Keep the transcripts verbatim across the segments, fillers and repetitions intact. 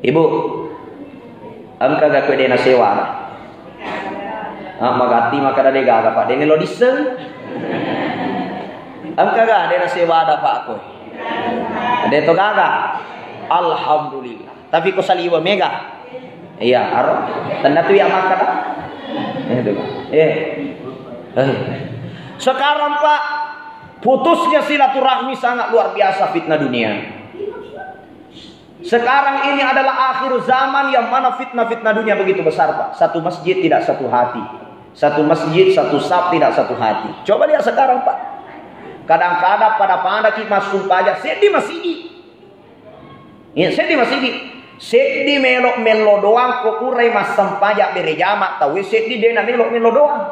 Ibu, engkaga koe de' nasewa? Ah, magatti makkeda de' gaga, Pak. De' nelo disseng. Engkaga de' nasewa ada, Pak, koe? De' to gaga. Alhamdulillah. Tapi ko saliweng mega. Iya, aro. Tenna tu iya makkeda. Eh, itu. Eh. Eh. Sekarang, Pak, putusnya silaturahmi sangat luar biasa fitnah dunia. Sekarang ini adalah akhir zaman yang mana fitnah-fitnah dunia begitu besar, Pak. Satu masjid tidak satu hati. Satu masjid, satu saf tidak satu hati. Coba lihat sekarang, Pak. Kadang-kadang pada-pada ki massumpajang, seddi masigi. Iya, seddi masigi. Seddi melo' mello doang ko kurai massumpajang bere jama, tauwe seddi de' na melo' mello doang.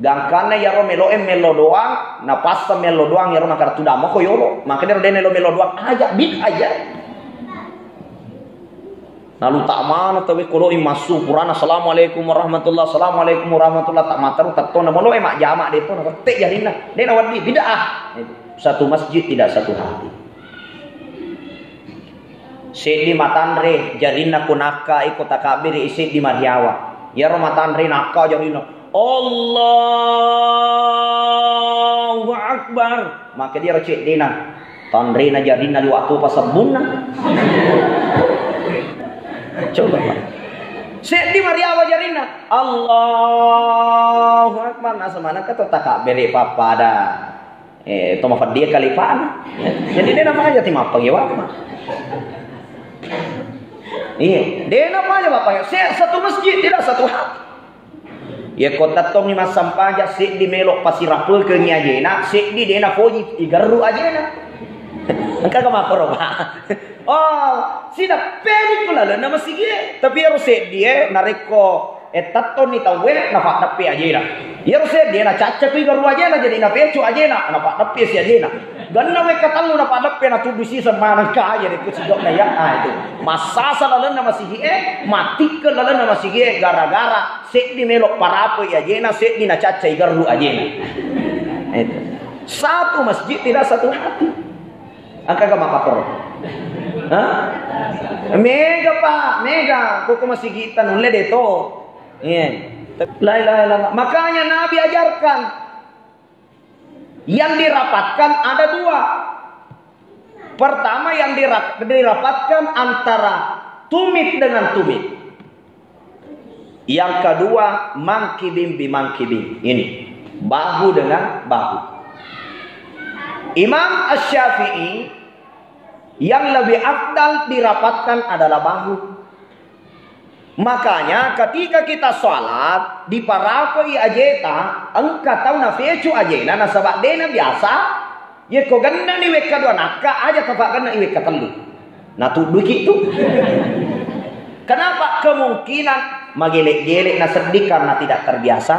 Gangkanna iyaro melo'e mello doang, napassa mello doang iyaro makkeda tudang mako yolo. Makkeda ro de' nelo mello doang, aja, bid'ah aja. Nalu ta' mana tauwe ko loi massu purana, "Assalamualaikum warahmatullah, assalamualaikum warahmatullah," ta' matteru tettona molo'e majjama de' to, napettei jarinna. De' nawedding, bid'ah. Satu masjid tidak satu hati. Seddi matanre jarinna ko nakka iko takabbiri seddi mariawa. Iyaro matanre nakka jarinna, "Allahu Akbar." Makkeda iyaro ceddena, "Tanrena jarinna liwa' topa sebbunna." Coba, Pak. Seddi mariawa jarinna, "Allahu Akbar." Naseng manengka to takabbiri pappada. Eh, to mafeddi kalipana. Jadi de' napaja ti mappangi wamma. Iya, de' napaja mappangi. Se-, satu masjid tidak satu hati. Iya ko tettongi massumpajang seddi melo' pasirapekengngi ajena, seddi de' napoji igerru' ajena. Engka ga makkoro, Pak? Oh, sida pedi ku lalenna masigie. Tapi ero seddi e, narekko E, tettonni tauwe, napaddeppe ajena. Iyaro seddi e, nacacca kui garru ajena, jadi napecu ajena, napaddeppe si ajena. Ganna wekka tellu napaddeppe, natuddu siseng maneng kaya de' ku sido'na iya. Ah, itu. Massasa lalenna masigi e, matikke lalenna masigi e, gara-gara seddi melo' parapoi ajena, seddi nacaccai garru ajena. Itu. Satu masjid tidak satu hati. Engka ga mappakoro? Hah? Mega, Pak, mega. Koko masigitta nulle de' to. Iya. La ilaha illallah. Makanya Nabi ajarkan, yang dirapatkan ada dua. Pertama, yang dirap-, dirapatkan antara tumit dengan tumit. Yang kedua, mangkibin bimangkibin. Ini, bahu dengan bahu. Imam Asy-Syafi'i, yang lebih afdal dirapatkan adalah bahu. Makanya, ketika kita sholat, diparapoi ajeta, engka tau nafecu ajena, nasaba' de'na biasa, Yekko gennani wekka dua nakka, aja tapagenna i wekka tellu. Natudduki tu. Kenapa? Kemungkinan magele-gele na seddi karena tidak terbiasa.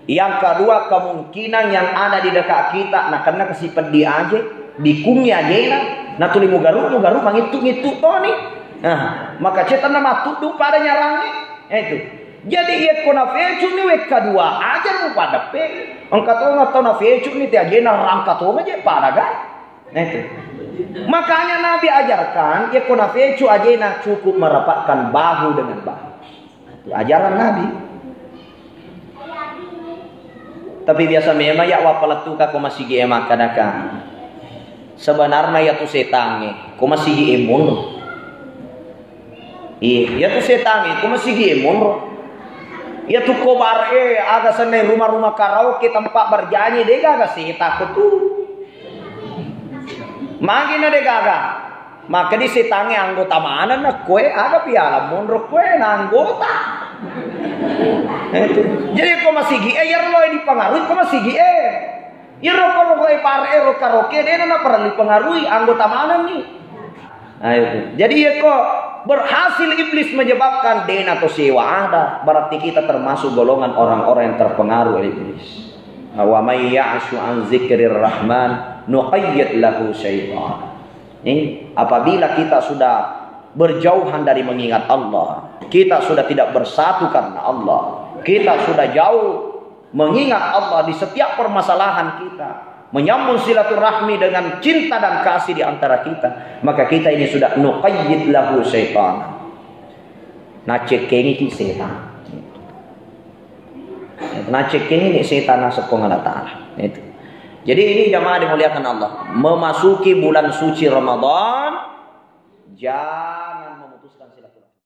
Yang kedua, kemungkinan yang ada di dekat kita nakenna kasi peddi aje, dikungi ajena, natuli mugaru, mugaru, mangittu-ngittu toni. Nah, maka cetanna mattuddu pada nyarangnge. Eh, itu. Jadi, yekko nafecuni wekka dua, aja mupaddeppe. Engka tonga tau nafecuni te ajena, rangka tonga je pada ga. Nah, itu. Makanya Nabi ajarkan, yekko nafecu ajena cukup merapatkan bahu dengan bahu. Itu ajaran Nabi. Tapi biasa memang ya wappalettuka ko masigi e makkadaka. Sebenarnya ya tu setangnge, ko masigi e monro. Iya, iya tu setangnge, ko masigi e monro. Iya tu ko bar e, aga senna rumah-rumah karaoke, tempat berjanji, de gaga setan ko tu. Magi na de gaga. Maka di setangnge anggota maneng na koe, aga piala monro koe na anggota. Jadi ko masigi e, iyaro lo dipengaruhi ko masigi e. Iyaro ko, ko e bar e, ro karaoke, de na parellu pengaruhi, anggota maneng ni. Nah, itu. Jadi, yekko berhasil iblis menyebabkan de na to sewa ada, berarti kita termasuk golongan orang-orang yang terpengaruh oleh iblis. Wa may ya'shu an dzikrir rahman nuqayyid lahu syaitan. Ini, apabila kita sudah berjauhan dari mengingat Allah, kita sudah tidak bersatu karena Allah, kita sudah jauh mengingat Allah di setiap permasalahan kita, menyambung silaturahmi dengan cinta dan kasih di antara kita, maka kita ini sudah nuqayyid lahu syaitan. Nacekkengiki setan. Nacekkengiki setan naseng Puang Allah Ta'ala. Itu. Jadi ini jamaah dimuliakan Allah. Memasuki bulan suci Ramadan, jam